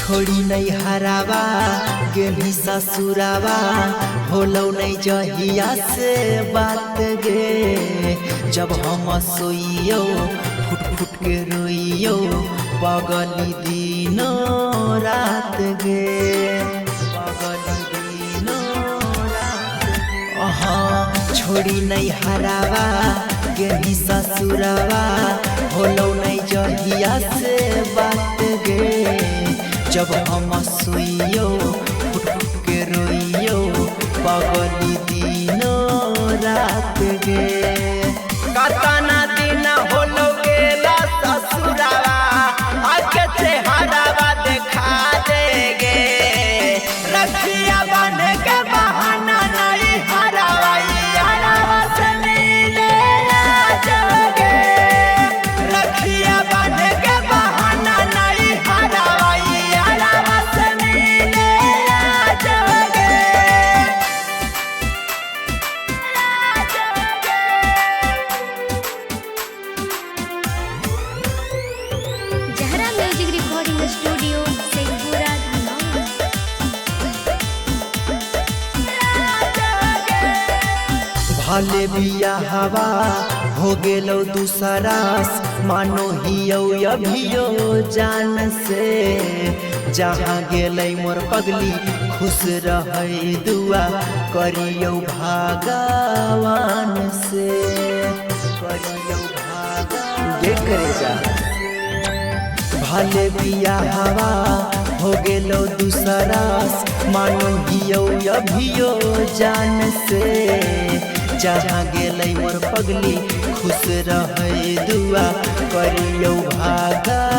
छोड़ी नहीं हरावा गेली ससुरावा, होलौ नहीं जहिया से बात गे। जब हम सोइयो फुट फुट के रोइयो, पगली दिनो रात गे, पगली दिनो रात। अहाँ छोड़ी नहीं हरावा गेली ससुरावा, होलौ नहीं जहिया से बात गे। जब हम सोइयो फुट फुट के रोइयो, पगली दिनो रात गे। कतना दिन होलो गेला ससुरावा, आके चेहरावा देखा देगे। रखिया बन के बहाना नहीं हरावा, यारावा से मिले आ जाओगे। रखिया बन के बहाना नहीं हरावा, यारावा से मिले आ जाओगे। Zahra music recording studio Sheikhpura Dhanaur. भले बिया हवा हो गेलो दूसरास, मानो हियो अभियो जान से। जहाँ गेलै मोर पगली खुश रहै, दुआ करियौ भगवान से, करियौ भगवान गे करे जा। भले बिया हवा हो गेलो दूसरास, मानो हियो अभियो जान से। जहाँ गेलै मोर पगली खुश रहै, दुआ करियौ भगवान